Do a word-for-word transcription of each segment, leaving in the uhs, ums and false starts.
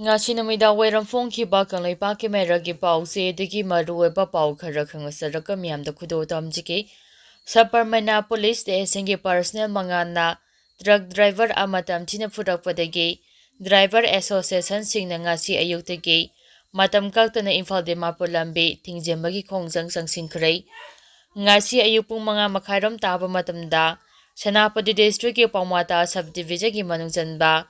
ꯉꯁꯤ ꯅꯨꯃꯤꯗꯥꯡ ꯋꯥꯏꯔꯝ ꯐꯣꯡꯈꯤꯕ ꯀꯪꯂꯩꯄꯥꯛꯀꯤ ꯃꯦꯔꯥꯒꯤ ꯄꯥꯎꯆꯦꯗꯒꯤ ꯃꯔꯨꯑꯣꯏꯕ ꯄꯥꯎ ꯈꯔ ꯈꯪꯍꯟꯖꯔꯒ ꯃꯤꯌꯥꯝꯗ ꯈꯨꯗꯣꯜ ꯇꯝꯖꯒꯦ꯫ ꯁꯕꯔꯃꯅꯥ ꯄꯨꯂꯤꯁ ꯁ꯭ꯇꯦꯁꯟꯒꯤ ꯄꯔꯁꯅꯦꯜ ꯃꯉꯥꯅ ꯇ꯭ꯔꯛ ꯗ꯭ꯔꯥꯏꯚꯔ ꯑꯃ ꯇꯝꯊꯤꯅ ꯐꯨꯔꯛꯄꯗꯒꯤ ꯗ꯭ꯔꯥꯏꯚꯔ ꯑꯦꯁꯣꯁꯤꯌꯦꯁꯟꯁꯤꯡꯅ ꯉꯁꯤ ꯑꯌꯨꯛꯇꯒꯤ ꯃꯇꯝ ꯀꯛꯇꯅ ꯏꯝꯐꯥꯜ ꯗꯤꯃꯥꯄꯨꯔ ꯂꯝꯕꯤ ꯊꯤꯡꯖꯤꯟꯕꯒꯤ ꯈꯣꯡꯖꯪ ꯆꯪꯁꯤꯟꯈ꯭ꯔꯦ꯫ ꯉꯁꯤ ꯑꯌꯨꯛ ꯄꯨꯡ ꯃꯉꯥ ꯃꯈꯥꯏꯔꯣꯝ ꯇꯥꯕ ꯃꯇꯝꯗ ꯁꯦꯅꯥꯄꯇꯤ ꯗꯤꯁꯇ꯭ꯔꯤꯛꯀꯤ ꯄꯥꯎꯃꯥꯇꯥ ꯁꯕ ꯗꯤꯕꯤꯖꯟꯒꯤ ꯃꯅꯨꯡ ꯆꯟꯕ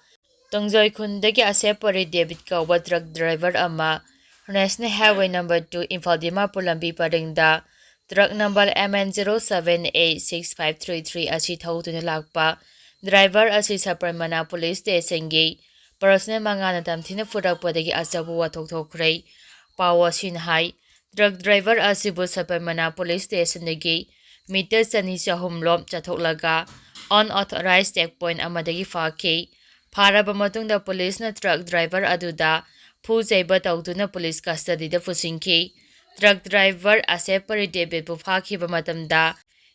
ꯇꯣꯡꯖꯣꯏ ꯈꯨꯟꯗꯒꯤ ꯑꯁꯦꯞ ꯄꯔꯤ ꯗꯦꯕꯤꯠ ꯀꯧꯕ ꯇ꯭ꯔꯛ ꯗ꯭ꯔꯥꯏꯚꯔ ꯑꯃ national highway number two Imphal Dimapur ꯂꯝꯕꯤ ꯄꯔꯤꯡꯗ truck number M N zero seven eight six five three three ꯑꯁꯤ ꯊꯧꯗꯨꯅ ꯂꯥꯛꯄ ꯗ꯭ꯔꯥꯏꯚꯔ ꯑꯁꯤ ꯁꯕꯔꯃꯅꯥ ꯄꯨꯂꯤꯁ ꯁ꯭ꯇꯦꯁꯟꯒꯤ ꯄꯔꯁꯅꯦꯜ ꯃꯉꯥꯅ ꯇꯝꯊꯤꯅ ꯐꯨꯔꯛꯄꯗꯒꯤ ꯑꯆꯧꯕ ꯋꯥꯊꯣꯛ ꯊꯣꯛꯈ꯭ꯔꯦ꯫ ꯄꯥꯎ ꯑꯁꯤꯅ ꯍꯥꯏ, ꯇ꯭ꯔꯛ ꯗ꯭ꯔꯥꯏꯚꯔ ꯑꯁꯤꯕꯨ ꯁꯕꯔꯃꯅꯥ ꯄꯨꯂꯤꯁ ꯁ꯭ꯇꯦꯁꯟꯗꯒꯤ ꯃꯤꯇꯔ ꯆꯅꯤ ꯆꯍꯨꯝ ꯂꯣꯝ ꯆꯠꯊꯣꯛꯂꯒ ꯑꯟꯑꯣꯊꯣꯔꯥꯏꯖ ꯆꯦꯛ ꯄꯣꯏꯟꯠ ꯑꯃꯗꯒꯤ ꯐꯥꯈꯤ꯫ ꯐꯥꯔꯕ ꯃꯇꯨꯡꯗ ꯄꯨꯂꯤꯁꯅ ꯇ꯭ꯔꯛ ꯗ꯭ꯔꯥꯏꯚꯔ ꯑꯗꯨꯗ ꯐꯨ ꯆꯩꯕ ꯇꯧꯗꯨꯅ ꯄꯨꯂꯤꯁ ꯀꯁꯇꯗꯤꯗ ꯄꯨꯁꯤꯟꯈꯤ꯫ ꯇ꯭ꯔꯛ ꯗ꯭ꯔꯥꯏꯚꯔ ꯑꯁꯦꯞ ꯄꯔꯤ ꯗꯦꯕꯤꯠꯄꯨ ꯐꯥꯈꯤꯕ ꯃꯇꯝꯗ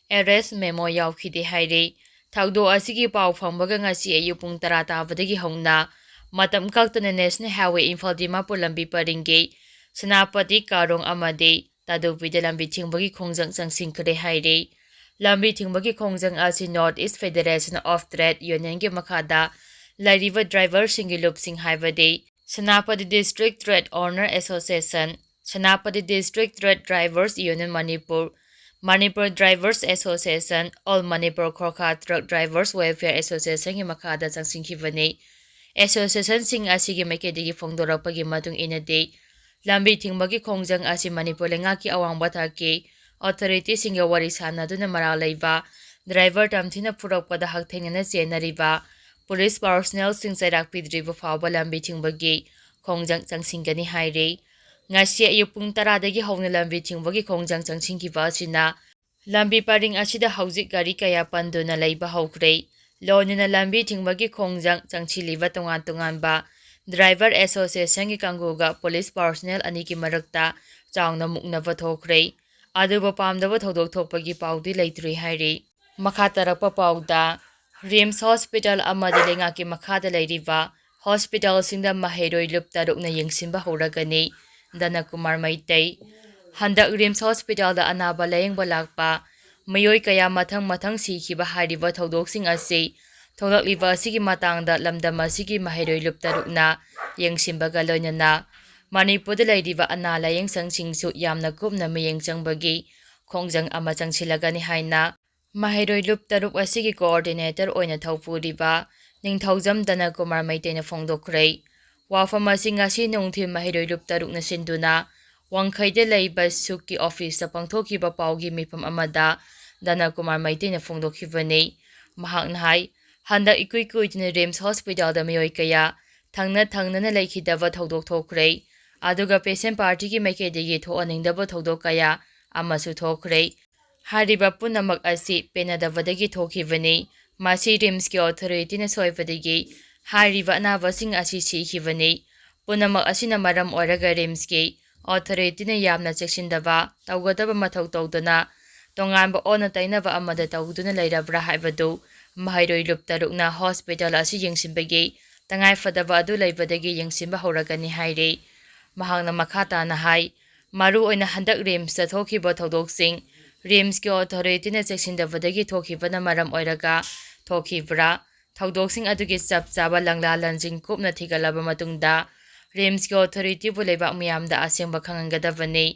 ꯑꯦꯔꯦꯁ ꯃꯦꯃꯣ ꯌꯥꯎꯈꯤꯗꯦ ꯍꯥꯏꯔꯤ꯫ ꯊꯧꯗꯣꯛ ꯑꯁꯤꯒꯤ ꯄꯥꯎ ꯐꯪꯕꯒ ꯉꯁꯤ ꯑꯌꯨꯛ ꯄꯨꯡ ꯇꯔꯥ ꯇꯥꯕꯗꯒꯤ ꯍꯧꯅ ꯃꯇꯝ ꯀꯛꯇꯅ ꯅꯦꯁꯅꯦꯜ ꯍꯥꯏꯋꯦ ꯏꯝꯐꯥꯜ ꯗꯤꯃꯥꯄꯨꯔ ꯂꯝꯕꯤ ꯄꯔꯤꯡꯒꯤ ꯁꯦꯅꯥꯄꯇꯤ ꯀꯥꯔꯣꯡ ꯑꯃꯗꯤ ꯇꯥꯗꯨꯄꯤꯗ ꯂꯝꯕꯤ ꯊꯤꯡꯕꯒꯤ ꯈꯣꯡꯖꯪ ꯆꯪꯁꯤꯟꯈ꯭ꯔꯦ ꯍꯥꯏꯔꯤ꯫ ꯂꯝꯕꯤ ꯊꯤꯡꯕꯒꯤ ꯈꯣꯡꯖꯪ ꯑꯁꯤ North East Federation of Trade Union ꯒꯤ ꯃꯈꯥꯗ ꯂꯩꯔꯤꯕ ꯗ꯭ꯔꯥꯏꯚꯔꯁꯤꯡꯒꯤ ꯂꯨꯞꯁꯤꯡ ꯍꯥꯏꯕꯗꯤ Senapati District Trade Owner Association, Senapati District Trade Drivers Union Manipur, Manipur Drivers Association, All Manipur Khorkha Truck Drivers Welfare Association ꯒꯤ ꯃꯈꯥꯗ ꯆꯪꯁꯤꯟꯈꯤꯕꯅꯤ꯫ ꯑꯦꯁꯣꯁꯤꯌꯦꯁꯟꯁꯤꯡ ꯑꯁꯤꯒꯤ ꯃꯥꯏꯀꯩꯗꯒꯤ ꯐꯣꯡꯗꯣꯔꯛꯄꯒꯤ ꯃꯇꯨꯡ ꯏꯟꯅꯗꯤ, ꯂꯝꯕꯤ ꯊꯤꯡꯕꯒꯤ ꯈꯣꯡꯖꯪ ꯑꯁꯤ ꯃꯅꯤꯄꯨꯔ ꯂꯩꯉꯥꯛꯀꯤ ꯑꯋꯥꯡꯕ ꯊꯥꯛꯀꯤ ꯑꯣꯊꯣꯔꯤꯇꯤꯁꯤꯡꯒ ꯋꯥꯔꯤ ꯁꯥꯟꯅꯗꯨꯅ ꯃꯔꯥꯜ ꯂꯩꯕ ꯗ꯭ꯔꯥꯏꯚꯔ ꯇꯝꯊꯤꯅ ꯐꯨꯔꯛꯄꯗ ꯍꯛꯊꯦꯡꯅꯅ ꯆꯦꯟꯅꯔꯤꯕ ꯄꯨꯂꯤꯁ ꯄꯥꯔꯁꯣꯅꯦꯜꯁꯤꯡ ꯆꯩꯔꯥꯛ ꯄꯤꯗ꯭ꯔꯤꯕ ꯐꯥꯎꯕ ꯂꯝꯕꯤ ꯊꯤꯡꯕꯒꯤ ꯈꯣꯡꯖꯪ ꯆꯪꯁꯤꯟꯒꯅꯤ ꯍꯥꯏꯔꯤ꯫ ꯉꯁꯤ ꯑꯌꯨꯛ ꯄꯨꯡ ꯇꯔꯥꯗꯒꯤ ꯍꯧꯅ ꯂꯝꯕꯤ ꯊꯤꯡꯕꯒꯤ ꯈꯣꯡꯖꯪ ꯆꯪꯁꯤꯟꯈꯤꯕ ꯑꯁꯤꯅ ꯂꯝꯕꯤ ꯄꯔꯤꯡ ꯑꯁꯤꯗ ꯍꯧꯖꯤꯛ ꯒꯥꯔꯤ ꯀꯌꯥ ꯄꯟꯗꯨꯅ ꯂꯩꯕ ꯍꯧꯈ꯭ꯔꯦ꯫ ꯂꯣꯏꯅꯅ ꯂꯝꯕꯤ ꯊꯤꯡꯕꯒꯤ ꯈꯣꯡꯖꯪ ꯆꯪꯁꯤꯜꯂꯤꯕ ꯇꯣꯉꯥꯟ ꯇꯣꯉꯥꯟꯕ ꯗ꯭ꯔꯥꯏꯚꯔ ꯑꯦꯁꯣꯁꯤꯌꯦꯁꯟꯒꯤ ꯀꯥꯡꯕꯨꯒ ꯄꯨꯂꯤꯁ ꯄꯥꯔꯁꯣꯅꯦꯜ ꯑꯅꯤꯒꯤ ꯃꯔꯛꯇ ꯆꯥꯎꯅ ꯃꯨꯛꯅꯕ ꯊꯣꯛꯈ꯭ꯔꯦ꯫ ꯑꯗꯨꯕꯨ ꯄꯥꯝꯗꯕ ꯊꯧꯗꯣꯛ ꯊꯣꯛꯄꯒꯤ ꯄꯥꯎꯗꯤ ꯂꯩꯇ꯭ꯔꯤ ꯍꯥꯏꯔꯤ꯫ ꯃꯈꯥ ꯇꯥꯔꯛꯄ ꯄꯥꯎꯗ, ꯔꯤꯝꯁ ꯍꯣꯁꯄꯤꯇꯥꯜ ꯑꯃꯗꯤ ꯂꯩꯉꯥꯛꯀꯤ ꯃꯈꯥꯗ ꯂꯩꯔꯤꯕ ꯍꯣꯁꯄꯤꯇꯥꯜꯁꯤꯡꯗ ꯃꯍꯩꯔꯣꯏ ꯂꯨꯞ ꯇꯔꯨꯛꯅ ꯌꯦꯡꯁꯤꯟꯕ ꯍꯧꯔꯒꯅꯤ꯫ ꯗꯅꯀꯨꯃꯥꯔ ꯃꯩꯇꯩ꯫ ꯍꯟꯗꯛ ꯔꯤꯝꯁ ꯍꯣꯁꯄꯤꯇꯥꯜꯗ ꯑꯅꯥꯕ ꯂꯥꯌꯦꯡꯕ ꯂꯥꯛꯄ ꯃꯤꯑꯣꯏ ꯀꯌꯥ ꯃꯊꯪ ꯃꯊꯪ ꯁꯤꯈꯤꯕ ꯍꯥꯏꯔꯤꯕ ꯊꯧꯗꯣꯛꯁꯤꯡ ꯑꯁꯤ ꯊꯣꯛꯂꯛꯂꯤꯕ ꯑꯁꯤꯒꯤ ꯃꯇꯥꯡꯗ ꯂꯝꯗꯝ ꯑꯁꯤꯒꯤ ꯃꯍꯩꯔꯣꯏ ꯂꯨꯞ ꯇꯔꯨꯛꯅ ꯌꯦꯡꯁꯤꯟꯕꯒ ꯂꯣꯏꯅꯅ ꯃꯅꯤꯄꯨꯔꯗ ꯂꯩꯔꯤꯕ ꯑꯅꯥ ꯂꯥꯌꯦꯡꯁꯪꯁꯤꯡꯁꯨ ꯌꯥꯝꯅ ꯀꯨꯞꯅ ꯃꯤꯠꯌꯦꯡ ꯆꯪꯕꯒꯤ ꯈꯣꯡꯖꯪ ꯑꯃ ꯆꯪꯁꯤꯜꯂꯒꯅꯤ ꯍꯥꯏꯅ ꯃꯍꯩꯔꯣꯏ ꯂꯨꯞ ꯇꯔꯨꯛ ꯑꯁꯤꯒꯤ ꯀꯣꯑꯣꯔꯗꯤꯅꯦꯇꯔ ꯑꯣꯏꯅ ꯊꯧꯄꯨꯔꯤꯕ ꯅꯤꯡꯊꯧꯖꯝ ꯗꯅꯀꯨꯃꯥꯔ ꯃꯩꯇꯩꯅ ꯐꯣꯡꯗꯣꯛꯈ꯭ꯔꯦ꯫ ꯋꯥꯐꯝ ꯑꯁꯤ ꯉꯁꯤ ꯅꯨꯡꯊꯤꯜ ꯃꯍꯩꯔꯣꯏ ꯂꯨꯞ ꯇꯔꯨꯛꯅ ꯁꯤꯟꯗꯨꯅ ꯋꯥꯡꯈꯩꯗ ꯂꯩꯕ ꯁꯨꯛꯀꯤ ꯑꯣꯐꯤꯁꯇ ꯄꯥꯡꯊꯣꯛꯈꯤꯕ ꯄꯥꯎꯒꯤ ꯃꯤꯐꯝ ꯑꯃꯗ ꯗꯅꯀꯨꯃꯥꯔ ꯃꯩꯇꯩꯅ ꯐꯣꯡꯗꯣꯛꯈꯤꯕꯅꯤ꯫ ꯃꯍꯥꯛꯅ ꯍꯥꯏ, ꯍꯟꯗꯛ ꯏꯀꯨꯏ ꯀꯨꯏꯗꯅ ꯔꯤꯝꯁ ꯍꯣꯁꯄꯤꯇꯥꯜꯗ ꯃꯤꯑꯣꯏ ꯀꯌꯥ ꯊꯪꯅ ꯊꯪꯅꯅ ꯂꯩꯈꯤꯗꯕ ꯊꯧꯗꯣꯛ ꯊꯣꯛꯈ꯭ꯔꯦ꯫ ꯑꯗꯨꯒ ꯄꯦꯁꯦꯟ ꯄꯥꯔꯇꯤꯒꯤ ꯃꯥꯏꯀꯩꯗꯒꯤ ꯊꯣꯛꯍꯟꯅꯤꯡꯗꯕ ꯊꯧꯗꯣꯛ ꯀꯌꯥ ꯑꯃꯁꯨ ꯊꯣꯛꯈ꯭ꯔꯦ꯫ ꯍꯥꯏꯔꯤꯕ ꯄꯨꯝꯅꯃꯛ ꯑꯁꯤ ꯄꯦꯟꯅꯗꯕꯗꯒꯤ ꯊꯣꯛꯈꯤꯕꯅꯤ꯫ ꯃꯁꯤ ꯔꯤꯝꯁꯀꯤ ꯑꯣꯊꯣꯔꯤꯇꯤꯅ ꯁꯣꯏꯕꯗꯒꯤ ꯍꯥꯏꯔꯤꯕ ꯑꯅꯥꯕꯁꯤꯡ ꯑꯁꯤ ꯁꯤꯈꯤꯕꯅꯤ꯫ ꯄꯨꯝꯅꯃꯛ ꯑꯁꯤꯅ ꯃꯔꯝ ꯑꯣꯏꯔꯒ ꯔꯤꯝꯁꯀꯤ ꯑꯣꯊꯣꯔꯤꯇꯤꯅ ꯌꯥꯝꯅ ꯆꯦꯛꯁꯤꯟꯗꯕ, ꯇꯧꯒꯗꯕ ꯃꯊꯧ ꯇꯧꯗꯅ ꯇꯣꯉꯥꯟꯕ ꯑꯣꯟꯅ ꯇꯩꯅꯕ ꯑꯃꯗ ꯇꯧꯗꯨꯅ ꯂꯩꯔꯕ꯭ꯔꯥ ꯍꯥꯏꯕꯗꯨ ꯃꯍꯩꯔꯣꯏ ꯂꯨꯞ ꯇꯔꯨꯛꯅ ꯍꯣꯁꯄꯤꯇꯥꯜ ꯑꯁꯤ ꯌꯦꯡꯁꯤꯟꯕꯒꯤ ꯇꯉꯥꯏꯐꯗꯕ ꯑꯗꯨ ꯂꯩꯕꯗꯒꯤ ꯌꯦꯡꯁꯤꯟꯕ ꯍꯧꯔꯒꯅꯤ ꯍꯥꯏꯔꯤ꯫ ꯃꯍꯥꯛꯅ ꯃꯈꯥ ꯇꯥꯅ ꯍꯥꯏ, ꯃꯔꯨꯑꯣꯏꯅ ꯍꯟꯗꯛ ꯔꯤꯝꯁꯇ ꯊꯣꯛꯈꯤꯕ ꯊꯧꯗꯣꯛꯁꯤꯡ ꯔꯤꯝꯁꯀꯤ ꯑꯣꯊꯣꯔꯤꯇꯤꯅ ꯆꯦꯛꯁꯤꯟꯗꯕꯗꯒꯤ ꯊꯣꯛꯈꯤꯕꯅ ꯃꯔꯝ ꯑꯣꯏꯔꯒ ꯊꯣꯛꯈꯤꯕ꯭ꯔꯥ? ꯊꯧꯗꯣꯛꯁꯤꯡ ꯑꯗꯨꯒꯤ ꯆꯞ ꯆꯥꯕ ꯂꯪꯂꯥ ꯂꯟꯖꯤꯡ ꯀꯨꯞꯅ ꯊꯤꯒꯠꯂꯕ ꯃꯇꯨꯡꯗ ꯔꯤꯝꯁꯀꯤ ꯑꯣꯊꯣꯔꯤꯇꯤꯕꯨ ꯂꯩꯕꯥꯛ ꯃꯤꯌꯥꯝꯗ ꯑꯁꯦꯡꯕ ꯈꯪꯍꯟꯒꯗꯕꯅꯤ꯫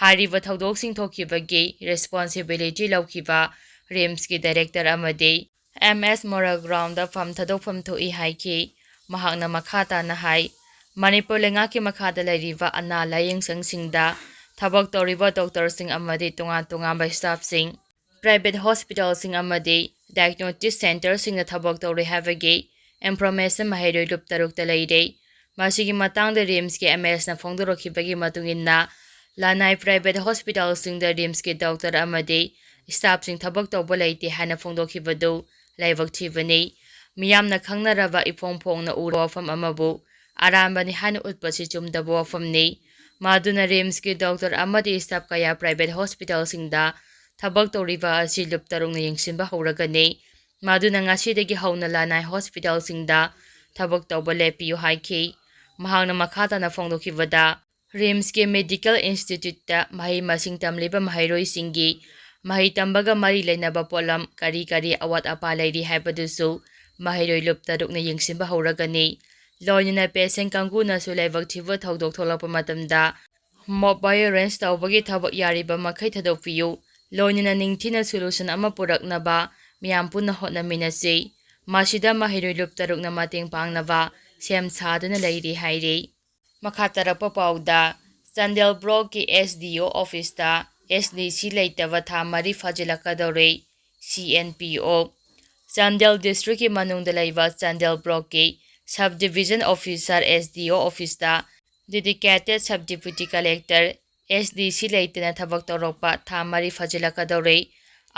ꯍꯥꯏꯔꯤꯕ ꯊꯧꯗꯣꯛꯁꯤꯡ ꯊꯣꯛꯈꯤꯕꯒꯤ ꯔꯦꯁꯄꯣꯟꯁꯤꯕꯤꯂꯤꯇꯤ ꯂꯧꯈꯤꯕ ꯔꯤꯝꯁꯀꯤ ꯗꯥꯏꯔꯦꯛꯇꯔ ꯑꯃꯗꯤ ꯑꯦꯝ ꯑꯦꯁ ꯃꯣꯔꯥ ꯒ꯭ꯔꯥꯎꯟꯗ ꯐꯝ ꯊꯥꯗꯣꯛꯐꯝ ꯊꯣꯛꯏ ꯍꯥꯏꯈꯤ꯫ ꯃꯍꯥꯛꯅ ꯃꯈꯥ ꯇꯥꯅ ꯍꯥꯏ, ꯃꯅꯤꯄꯨꯔ ꯂꯩꯉꯥꯛꯀꯤ ꯃꯈꯥꯗ ꯂꯩꯔꯤꯕ ꯑꯅꯥ ꯂꯥꯌꯦꯡꯁꯪꯁꯤꯡꯗ ꯊꯕꯛ ꯇꯧꯔꯤꯕ ꯗꯣꯛꯇꯔꯁꯤꯡ ꯑꯃꯗꯤ ꯇꯣꯉꯥꯟ ꯇꯣꯉꯥꯟꯕ ꯁ꯭ꯇꯥꯐꯁꯤꯡ ꯄ꯭ꯔꯥꯏꯚꯦꯠ ꯍꯣꯁꯄꯤꯇꯥꯜꯁꯤꯡ ꯑꯃꯗꯤ ꯗꯥꯏꯒꯅꯣꯁꯇꯤꯁ ꯁꯦꯟꯇꯔꯁꯤꯡꯗ ꯊꯕꯛ ꯇꯧꯔꯤ ꯍꯥꯏꯕꯒꯤ ꯏꯟꯐꯣꯔꯃꯦꯁꯟ ꯃꯍꯩꯔꯣꯏ ꯂꯨꯞ ꯇꯔꯨꯛꯇ ꯂꯩꯔꯦ꯫ ꯃꯁꯤꯒꯤ ꯃꯇꯥꯡꯗ ꯔꯤꯝꯁꯀꯤ ꯑꯦꯝ ꯑꯦꯁꯅ ꯐꯣꯡꯗꯣꯔꯛꯈꯤꯕꯒꯤ ꯃꯇꯨꯡ ꯏꯟꯅ, ꯂꯅꯥꯏ ꯄ꯭ꯔꯥꯏꯚꯦꯠ ꯍꯣꯁꯄꯤꯇꯥꯜꯁꯤꯡꯗ ꯔꯤꯝꯁꯀꯤ ꯗꯣꯛꯇꯔ ꯑꯃꯗꯤ ꯁ꯭ꯇꯥꯐꯁꯤꯡ ꯊꯕꯛ ꯇꯧꯕ ꯂꯩꯇꯦ ꯍꯥꯏꯅ ꯐꯣꯡꯗꯣꯛꯈꯤꯕꯗꯨ ꯂꯥꯏꯕꯛ ꯊꯤꯕꯅꯤ꯫ ꯃꯤꯌꯥꯝꯅ ꯈꯪꯅꯔꯕ ꯏꯐꯣꯡ ꯐꯣꯡꯅ ꯎꯔꯕ ꯋꯥꯐꯝ ꯑꯃꯕꯨ ꯑꯔꯥꯟꯕꯅꯤ ꯍꯥꯏꯅ ꯎꯠꯄꯁꯤ ꯆꯨꯝꯗꯕ ꯋꯥꯐꯝꯅꯤ꯫ ꯃꯗꯨꯅ ꯔꯤꯝꯁꯀꯤ ꯗꯣꯛꯇꯔ ꯑꯃꯗꯤ ꯁ꯭ꯇꯥꯐ ꯀꯌꯥ ꯄ꯭ꯔꯥꯏꯚꯦꯠ ꯍꯣꯁꯄꯤꯇꯥꯜꯁꯤꯡꯗ ꯊꯕꯛ ꯇꯧꯔꯤꯕ ꯑꯁꯤ ꯂꯨꯞ ꯇꯔꯨꯛꯅ ꯌꯦꯡꯁꯤꯟꯕ ꯍꯧꯔꯒꯅꯤ꯫ ꯃꯗꯨꯅ ꯉꯁꯤꯗꯒꯤ ꯍꯧꯅ ꯂꯅꯥꯏ ꯍꯣꯁꯄꯤꯇꯥꯜꯁꯤꯡꯗ ꯊꯕꯛ ꯇꯧꯕ ꯂꯦꯞꯄꯤꯌꯨ ꯍꯥꯏꯈꯤ꯫ ꯃꯍꯥꯛꯅ ꯃꯈꯥ ꯇꯥꯅ ꯐꯣꯡꯗꯣꯛꯈꯤꯕꯗ, ꯔꯤꯝꯁꯀꯤ ꯃꯦꯗꯤꯀꯦꯜ ꯏꯟꯁꯇꯤꯇ꯭ꯌꯨꯠꯇ ꯃꯍꯩ ꯃꯁꯤꯡ ꯇꯝꯂꯤꯕ ꯃꯍꯩꯔꯣꯏꯁꯤꯡꯒꯤ ꯃꯍꯩ ꯇꯝꯕꯒ ꯃꯔꯤ ꯂꯩꯅꯕ ꯄꯣꯠꯂꯝ ꯀꯔꯤ ꯀꯔꯤ ꯑꯋꯥꯠ ꯑꯄꯥ ꯂꯩꯔꯤ ꯍꯥꯏꯕꯗꯨꯁꯨ ꯃꯍꯩꯔꯣꯏ ꯂꯨꯞ ꯇꯔꯨꯛꯅ ꯌꯦꯡꯁꯤꯟꯕ ꯍꯧꯔꯒꯅꯤ꯫ ꯂꯣꯏꯅꯅ ꯄꯦꯁꯦꯟ ꯀꯥꯡꯕꯨꯅꯁꯨ ꯂꯥꯏꯕꯛ ꯊꯤꯕ ꯊꯧꯗꯣꯛ ꯊꯣꯛꯂꯛꯄ ꯃꯇꯝꯗ ꯃꯣꯕꯥꯏꯜ ꯑꯦꯔꯦꯟꯖ ꯇꯧꯕꯒꯤ ꯊꯕꯛ ꯌꯥꯔꯤꯕ ꯃꯈꯩ ꯊꯥꯗꯣꯛꯄꯤꯌꯨ꯫ ꯂꯣꯏꯅꯅ ꯅꯤꯡꯊꯤꯅ ꯁꯣꯂꯨꯁꯟ ꯑꯃ ꯄꯨꯔꯛꯅꯕ ꯃꯤꯌꯥꯝ ꯄꯨꯟꯅ ꯍꯣꯠꯅꯃꯤꯟꯅꯁꯤ꯫ ꯃꯁꯤꯗ ꯃꯍꯩꯔꯣꯏ ꯂꯨꯞ ꯇꯔꯨꯛꯅ ꯃꯇꯦꯡ ꯄꯥꯡꯅꯕ ꯁꯦꯝ ꯁꯥꯗꯨꯅ ꯂꯩꯔꯤ ꯍꯥꯏꯔꯤ꯫ ꯃꯈꯥ ꯇꯥꯔꯛꯄ ꯄꯥꯎꯗ, ꯆꯥꯟꯗꯦꯜ ꯕ꯭ꯂꯣꯛꯀꯤ ꯑꯦꯁ ꯗꯤ ꯑꯣ ꯑꯣꯐꯤꯁꯇ ꯑꯦꯁ ꯗꯤ ꯁꯤ ꯂꯩꯇꯕ ꯊꯥ ꯃꯔꯤ ꯐꯥꯖꯤꯜꯂꯛꯀꯗꯧꯔꯦ꯫ ꯁꯤ ꯑꯦꯟ ꯄꯤ ꯑꯣ꯫ ꯆꯥꯟꯗꯦꯜ ꯗꯤꯁꯇ꯭ꯔꯤꯛꯀꯤ ꯃꯅꯨꯡꯗ ꯂꯩꯕ ꯆꯥꯟꯗꯦꯜ ꯕ꯭ꯂꯣꯛꯀꯤ sub division officer, S D O ꯑꯣꯐꯤꯁꯇ dedicated sub deputy collector, S D C ꯂꯩꯇꯅ ꯊꯕꯛ ꯇꯧꯔꯛꯄ ꯊꯥ ꯃꯔꯤ ꯐꯥꯖꯤꯜꯂꯛꯀꯗꯧꯔꯦ꯫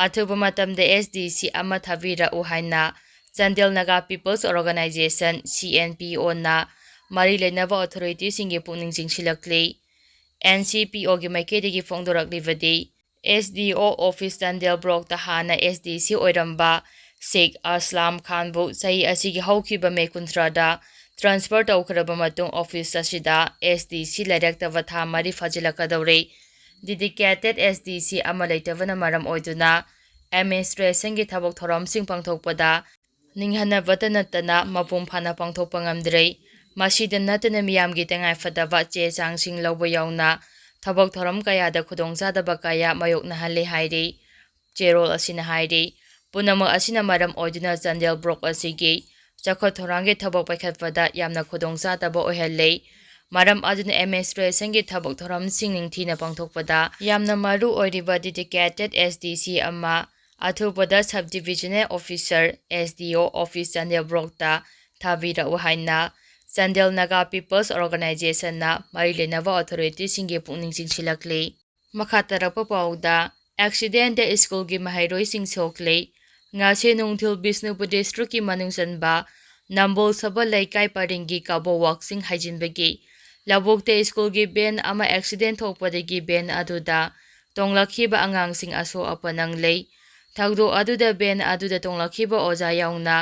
ꯑꯊꯨꯕ ꯃꯇꯝꯗ ꯑꯦꯁ ꯗꯤ ꯁꯤ ꯑꯃ ꯊꯥꯕꯤꯔꯛꯎ ꯍꯥꯏꯅ Chandel Naga peoples organisation, C N P ꯑꯣꯅ ꯃꯔꯤ ꯂꯩꯅꯕ ꯑꯣꯊꯣꯔꯤꯇꯤꯁꯤꯡꯒꯤ ꯄꯨꯛꯅꯤꯡ ꯆꯤꯡꯁꯤꯜꯂꯛꯂꯤ꯫ ꯑꯦꯟ ꯁꯤ ꯄꯤ ꯑꯣꯒꯤ ꯃꯥꯏꯀꯩꯗꯒꯤ ꯐꯣꯡꯗꯣꯔꯛꯂꯤꯕꯗꯤ, ꯑꯦꯁ ꯗꯤ ꯑꯣ ꯑꯣꯐꯤꯁ ꯆꯥꯟꯗꯦꯜ ꯕ꯭ꯂꯣꯛꯇ ꯍꯥꯟꯅ ꯑꯦꯁ ꯗꯤ ꯁꯤ ꯑꯣꯏꯔꯝꯕ ꯁꯦꯈ ꯑꯁꯂꯥꯝ ꯈꯥꯟꯕꯨ ꯆꯍꯤ ꯑꯁꯤꯒꯤ ꯍꯧꯈꯤꯕ ꯃꯦ ꯀꯨꯟꯊ꯭ꯔꯥꯗ ꯇ꯭ꯔꯥꯟꯁꯐꯔ ꯇꯧꯈ꯭ꯔꯕ ꯃꯇꯨꯡ, ꯑꯣꯐꯤꯁ ꯑꯁꯤꯗ ꯑꯦꯁ ꯗꯤ ꯁꯤ ꯂꯩꯔꯛꯇꯕ ꯊꯥ ꯃꯔꯤ ꯐꯥꯖꯤꯜꯂꯛꯀꯗꯧꯔꯦ꯫ ꯗꯦꯗꯤꯀꯦꯇꯦꯗ ꯑꯦꯁ ꯗꯤ ꯁꯤ ꯑꯃ ꯂꯩꯇꯕꯅ ꯃꯔꯝ ꯑꯣꯏꯗꯨꯅ ꯑꯦꯗꯃꯤꯅꯤꯁꯇ꯭ꯔꯦꯁꯟꯒꯤ ꯊꯕꯛ ꯊꯧꯔꯝꯁꯤꯡ ꯄꯥꯡꯊꯣꯛꯄꯗ ꯅꯤꯡꯍꯟꯅꯕꯇ ꯅꯠꯇꯅ ꯃꯄꯨꯡ ꯐꯥꯅ ꯄꯥꯡꯊꯣꯛꯄ ꯉꯝꯗ꯭ꯔꯦ꯫ ꯃꯁꯤꯗ ꯅꯠꯇꯅ ꯃꯤꯌꯥꯝꯒꯤ ꯇꯉꯥꯏꯐꯗꯕ ꯆꯦ ꯆꯥꯡꯁꯤꯡ ꯂꯧꯕ ꯌꯥꯎꯅ ꯊꯕꯛ ꯊꯧꯔꯝ ꯀꯌꯥꯗ ꯈꯨꯗꯣꯡꯆꯥꯗꯕ ꯀꯌꯥ ꯃꯥꯌꯣꯛꯅꯍꯜꯂꯦ ꯍꯥꯏꯔꯤ꯫ ꯆꯦꯔꯣꯜ ꯑꯁꯤꯅ ꯍꯥꯏꯔꯤ, ꯄꯨꯝꯅꯃꯛ ꯑꯁꯤꯅ ꯃꯔꯝ ꯑꯣꯏꯗꯨꯅ ꯆꯥꯟꯗꯦꯜ ꯕ꯭ꯂꯣꯛ ꯑꯁꯤꯒꯤ ꯆꯥꯎꯈꯠ ꯊꯧꯔꯥꯡꯒꯤ ꯊꯕꯛ ꯄꯥꯏꯈꯠꯄꯗ ꯌꯥꯝꯅ ꯈꯨꯗꯣꯡꯆꯥꯗꯕ ꯑꯣꯏꯍꯜꯂꯦ꯫ ꯃꯔꯝ ꯑꯗꯨꯅ ꯑꯦꯗꯃꯤꯅꯤꯁꯇ꯭ꯔꯦꯁꯟꯒꯤ ꯊꯕꯛ ꯊꯧꯔꯝꯁꯤꯡ ꯅꯤꯡꯊꯤꯅ ꯄꯥꯡꯊꯣꯛꯄꯗ ꯌꯥꯝꯅ ꯃꯔꯨ ꯑꯣꯏꯔꯤꯕ ꯗꯦꯗꯤꯀꯦꯇꯦꯗ ꯑꯦꯁ ꯗꯤ ꯁꯤ ꯑꯃ ꯑꯊꯨꯕꯗ ꯁꯕ ꯗꯤꯕꯤꯖꯅꯦꯜ ꯑꯣꯐꯤꯁꯥꯔ, ꯑꯦꯁ ꯗꯤ ꯑꯣ ꯑꯣꯐꯤꯁ ꯆꯥꯟꯗꯦꯜ ꯕ꯭ꯂꯣꯛꯇ ꯊꯥꯕꯤꯔꯛꯎ ꯍꯥꯏꯅ ꯆꯥꯟꯗꯦꯜ ꯅꯥꯒꯥ ꯄꯤꯄꯜꯁ ꯑꯣꯔꯒꯅꯥꯏꯖꯦꯁꯟꯅ ꯃꯔꯤ ꯂꯩꯅꯕ ꯑꯣꯊꯣꯔꯤꯇꯤꯁꯤꯡꯒꯤ ꯄꯨꯛꯅꯤꯡ ꯆꯤꯡꯁꯤꯜꯂꯛꯂꯤ꯫ ꯃꯈꯥ ꯇꯥꯔꯛꯄ ꯄꯥꯎꯗ, ꯑꯦꯛꯁꯤꯗꯦꯟꯗ ꯁ꯭ꯀꯨꯜꯒꯤ ꯃꯍꯩꯔꯣꯏꯁꯤꯡ ꯁꯣꯛꯂꯦ꯫ ꯉꯁꯤ ꯅꯨꯡꯊꯤꯜ ꯕꯤꯁꯅꯨꯄꯨꯔ ꯗꯤꯁꯇ꯭ꯔꯤꯛꯀꯤ ꯃꯅꯨꯡ ꯆꯟꯕ ꯅꯝꯕꯣꯜ ꯁꯕꯜ ꯂꯩꯀꯥꯏ ꯄꯔꯤꯡꯒꯤ ꯀꯕꯣ ꯋꯥꯛꯆꯤꯡ ꯍꯥꯏꯖꯤꯟꯕꯒꯤ ꯂꯧꯕꯨꯛꯇ ꯁ꯭ꯀꯨꯜꯒꯤ ꯚꯦꯟ ꯑꯃ ꯑꯦꯛꯁꯤꯗꯦꯟ ꯊꯣꯛꯄꯗꯒꯤ ꯚꯦꯟ ꯑꯗꯨꯗ ꯇꯣꯡꯂꯛꯈꯤꯕ ꯑꯉꯥꯡꯁꯤꯡ ꯑꯁꯣꯛ ꯑꯄꯟ ꯅꯪꯂꯦ꯫ ꯊꯧꯗꯣꯛ ꯑꯗꯨꯗ ꯚꯦꯟ ꯑꯗꯨꯗ ꯇꯣꯡꯂꯛꯈꯤꯕ ꯑꯣꯖꯥ ꯌꯥꯎꯅ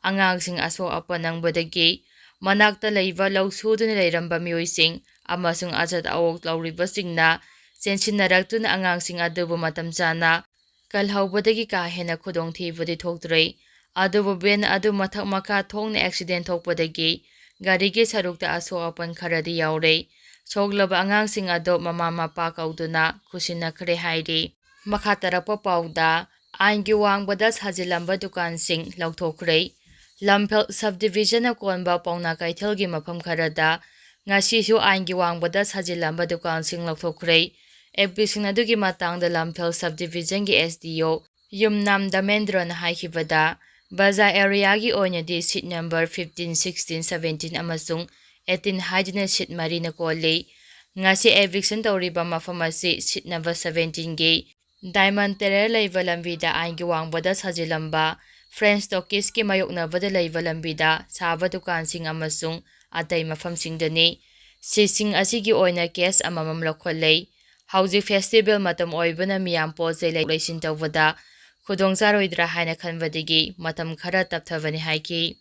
ꯑꯉꯥꯡꯁꯤꯡ ꯑꯁꯣꯛ ꯑꯄꯟ ꯅꯪꯕꯗꯒꯤ ꯃꯅꯥꯛꯇ ꯂꯩꯕ ꯂꯧ ꯁꯨꯗꯨꯅ ꯂꯩꯔꯝꯕ ꯃꯤꯑꯣꯏꯁꯤꯡ ꯑꯃꯁꯨꯡ ꯑꯆꯠ ꯑꯋꯣꯛ ꯂꯧꯔꯤꯕꯁꯤꯡꯅ ꯆꯦꯟꯁꯤꯟꯅꯔꯛꯇꯨꯅ ꯑꯉꯥꯡꯁꯤꯡ ꯑꯗꯨꯕꯨ ꯃꯇꯝ ꯆꯥꯅ ꯀꯜꯍꯧꯕꯗꯒꯤ ꯀꯥ ꯍꯦꯟꯅ ꯈꯨꯗꯣꯡꯊꯤꯕꯗꯤ ꯊꯣꯛꯇ꯭ꯔꯦ꯫ ꯑꯗꯨꯕꯨ ꯚꯦꯟ ꯑꯗꯨ ꯃꯊꯛ ꯃꯈꯥ ꯊꯣꯛꯅ ꯑꯦꯛꯁꯤꯗꯦꯟ ꯊꯣꯛꯄꯗꯒꯤ ꯒꯥꯔꯤꯒꯤ ꯁꯔꯨꯛꯇ ꯑꯁꯣꯛ ꯑꯄꯟ ꯈꯔꯗꯤ ꯌꯥꯎꯔꯦ꯫ ꯁꯣꯛꯂꯕ ꯑꯉꯥꯡꯁꯤꯡ ꯑꯗꯨ ꯃꯃꯥ ꯃꯄꯥ ꯀꯧꯗꯨꯅ ꯈꯨꯠꯁꯤꯟꯅꯈ꯭ꯔꯦ ꯍꯥꯏꯔꯤ꯫ ꯃꯈꯥ ꯇꯥꯔꯛꯄ ꯄꯥꯎꯗ, ꯑꯥꯏꯟꯒꯤ ꯋꯥꯡꯃꯗ ꯁꯥꯖꯤꯜꯂꯝꯕ ꯗꯨꯀꯥꯟꯁꯤꯡ ꯂꯧꯊꯣꯛꯈ꯭ꯔꯦ꯫ ꯂꯝꯐꯦꯜ ꯁꯕ ꯗꯤꯕꯤꯖꯟꯅ ꯀꯣꯟꯕ ꯄꯥꯎꯅꯥ ꯀꯩꯊꯦꯜꯒꯤ ꯃꯐꯝ ꯈꯔꯗ ꯉꯁꯤꯁꯨ ꯑꯥꯏꯟꯒꯤ ꯋꯥꯡꯃꯗ ꯁꯥꯖꯤꯜꯂꯝꯕ ꯗꯨꯀꯥꯟꯁꯤꯡ ꯂꯧꯊꯣꯛꯈ꯭ꯔꯦ꯫ ꯑꯦꯞꯕꯤꯁꯤꯡ ꯑꯗꯨꯒꯤ ꯃꯇꯥꯡꯗ ꯂꯝꯐꯦꯜ ꯁꯕ ꯗꯤꯕꯤꯖꯟꯒꯤ ꯑꯦꯁ ꯗꯤ ꯑꯣ ꯌꯨꯝꯅꯥꯝ ꯗꯃꯦꯟꯗ꯭ꯔꯣꯅ ꯍꯥꯏꯈꯤꯕꯗ, ꯕꯖꯥꯔ ꯑꯦꯔꯤꯌꯥꯒꯤ ꯑꯣꯏꯅꯗꯤ seat number fifteen, sixteen, seventeen ꯑꯃꯁꯨꯡ eighteen ꯍꯥꯏꯗꯨꯅ ꯁꯤꯠ ꯃꯔꯤꯅ ꯀꯣꯜꯂꯤ꯫ ꯉꯁꯤ ꯑꯦꯚꯤꯛꯁꯟ ꯇꯧꯔꯤꯕ ꯃꯐꯝ ꯑꯁꯤ ꯁꯤꯠ ꯅꯝꯕꯔ seventeenꯒꯤ ꯗꯥꯏꯃꯟ ꯇꯦꯔꯦꯜ ꯂꯩꯕ ꯂꯝꯕꯤꯗ ꯑꯥꯏꯟꯒꯤ ꯋꯥꯡꯃꯗ ꯁꯥꯖꯤꯜꯂꯝꯕ ꯐ꯭ꯔꯦꯟꯁ ꯇꯣꯀꯤꯁꯀꯤ ꯃꯥꯌꯣꯛꯅꯕꯗ ꯂꯩꯕ ꯂꯝꯕꯤꯗ ꯁꯥꯕ ꯗꯨꯀꯥꯟꯁꯤꯡ ꯑꯃꯁꯨꯡ ꯑꯇꯩ ꯃꯐꯝꯁꯤꯡꯗꯅꯤ꯫ ꯁꯤꯠꯁꯤꯡ ꯑꯁꯤꯒꯤ ꯑꯣꯏꯅ ꯀꯦꯁ ꯑꯃꯃꯝ ꯂꯧꯈꯠꯂꯦ꯫ ꯍꯧꯖꯤꯛ ꯐꯦꯁꯇꯤꯚꯦꯜ ꯃꯇꯝ ꯑꯣꯏꯕꯅ ꯃꯤꯌꯥꯝ ꯄꯣꯠ ꯆꯩ ꯂꯩ ꯂꯩꯁꯤꯟ ꯇꯧꯕꯗ ꯈꯨꯗꯣꯡꯆꯥꯔꯣꯏꯗ꯭ꯔꯥ ꯍꯥꯏꯅ ꯈꯟꯕꯗꯒꯤ ꯃꯇꯝ ꯈꯔ ꯇꯞꯊꯕꯅꯤ ꯍꯥꯏꯈꯤ꯫